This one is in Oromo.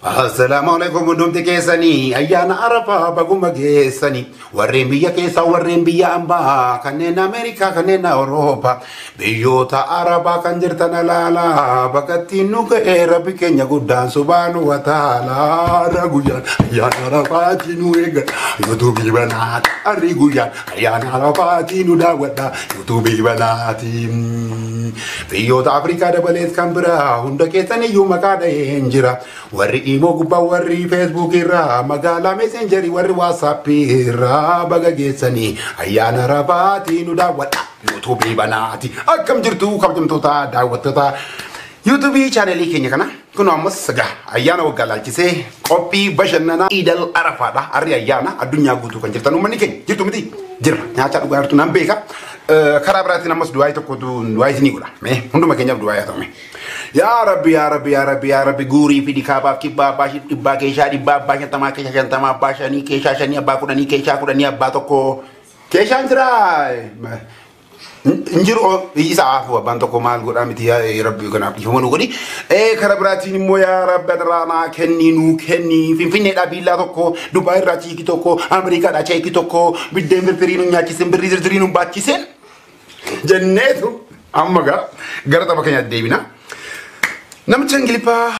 Assalaamu alaikum hundumti keessanii ayyaana Arafaa baguma geessanii warreen biyya keessaa warreen biyya ambaa kanneen Ameerikaa kanneen Awurooppaa biyyoota Arabaa kan jirtan alaalaa bakka nu ga'ee rabbi keenya guddaan subhaanahu wa ta'aalaa har'a guyyaan ayyaana Arafaatii nu eeggadha yuutuubii banaati har'i guyyaan ayyaana Arafaatii nu daawwadha yuutuubii banaati. Biyyoota Afrikaa dabalees kan biraa hunda keessan iyyuu maqaa dhaheen jira warri Imo gubbaa warri Facebook irraa magaalaa Messengerii warri WhatsApp irraa baga geessanii ayyaana Arafaatii nu daawwadha yuutuubii banaati. Akkam jirtu kabajamtoota daawwattoota yuutuubii chaanelii keenya kana kun ammas gaa ayyaana waggaa laalchisee qophii bashannanaa Iidal Arafaadha. Harri ayyaana addunyaa guutuu kan jirtan uummanni keenya jirtu miti jirra nyaachaa dhugaa jirtu nan beeka. Karaa biraatiin ammas du'aayii tokkotu du'aayii isinii godha. Mee hunduma keenyaaf du'aayii haa ta'u. Yaa Rabbi yaa Rabbi yaa Rabbi yaa Rabbi guurii fi dikaabaaf kibbaa abbaa dhibbaa keeshaa dhibbaa abbaa shantamaa keeshaa shantamaa abbaa shanii keeshaa shanii abbaa kudhanii keeshaa kudhanii abbaa tokko keeshaan jira. Injiru isa hafu abbaan tokko maal godhaa miti yaa Rabbi kanaaf dhiifama nu godhi. Karaa biraatiin immoo yaa Rabbi adaraa naa kenni nuu kenni Finfinneedhaa biillaa tokko Dubaay irraa chiikii tokko Ameerikaadhaa cheekii tokko biddeen firfirii nu nyaachisin birrii zirzirii nu baachiseen jenneetu amma gaa gara tapha keenyaatti deebina. Namicha Ingiliffaa